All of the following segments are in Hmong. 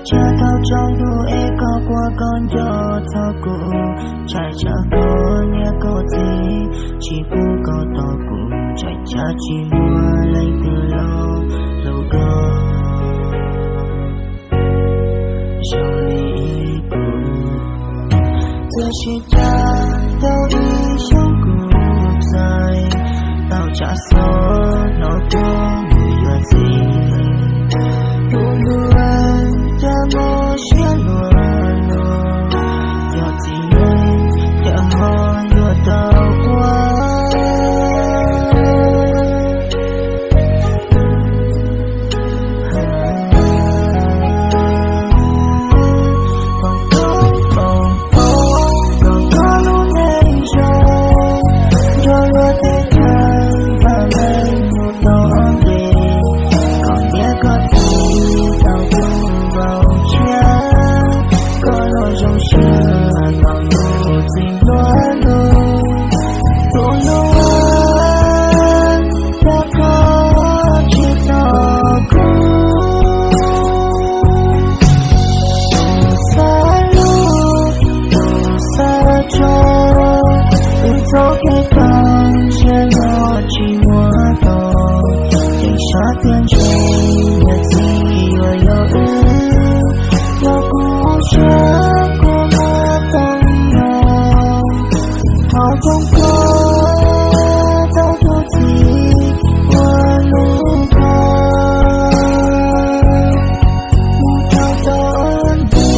Tshav tau tsaus ntuj es koj quaj koj nco txog kuv, ntshai tsam koj niam koj txiv tsis pub koj tos kuv, ntshai tsam tsis muaj leej twg los hlub koj zoo li kuv. Tiam sis cas tau ib xyoos kuv txais tau tshav xov hnov koj mus yuav txiv. Tus hlub cas mob siab luag luag, yog txiv neej cas ho yuav tau quaj. Foom koob foom hmoov rau koj lub neej zoo, nrog luag tej chaw vam meej mus tau ntej. Koj niam koj txiv tau tuag npaum tshiab, koj los zoo siab tau tus txiv hluas lug. Tus hlub cas koj tsis tos kuv, tus xav hlub tus xav tso, wb txoj kev kawm ntshiab no tsis muaj tau, ces xav tias ntshe niam txiv yuav yog wb, yog kuv siab kuv muaj tau no. Thov coob koj tau tus txiv uas hlub koj mus rau tom ntej.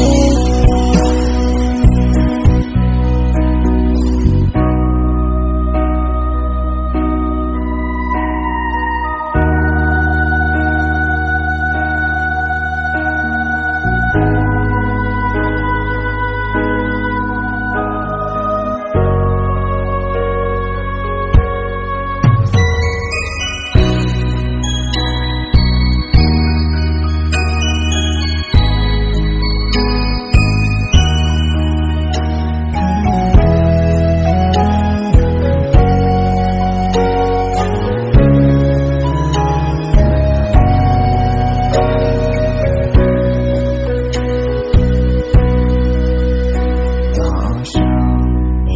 Txaus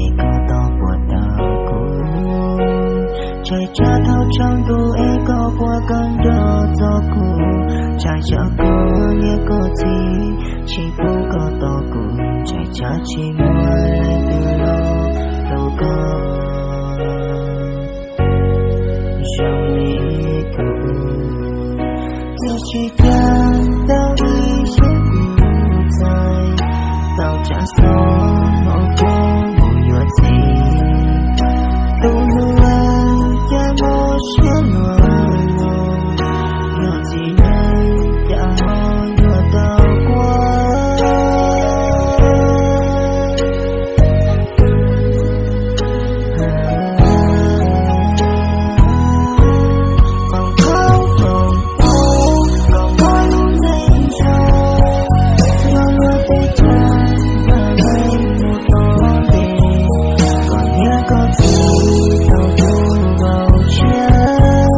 es koj tau puas tau kuv, ntshai tsam tau tsaus ntuj es koj quaj koj nco txog kuv, ntshai tsam koj niam koj txiv tsis pub koj tos kuv, ntshai tsam tsis muaj leej twg los hlub koj zoo li kuv. Tiam sis cas tau ib xyoos kuv txais tau tshav xov hnov koj mus yuav txiv. Tus hlub cas mob siab luag luag, yog txiv neej cas ho yuav tau quaj. Foom koob foom hmoov rau koj lub neej zoo, nrog luag tej chaw vam meej mus tau ntej. Koj niam koj txiv tau tuag npaum tshiab,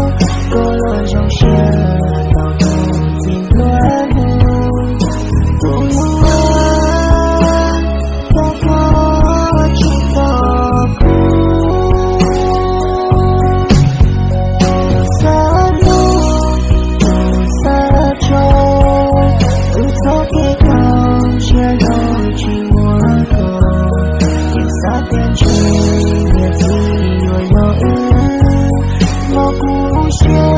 koj los zoo siab tau tus txiv hluas lug. Tus hlub cas koj tsis tos kuv, tus xav hlub tus xav tso, wb txoj kev kawm ntshiab no tsis muaj tau, ces xav tias ntshe niam txiv yuav yog wb, los kuv siab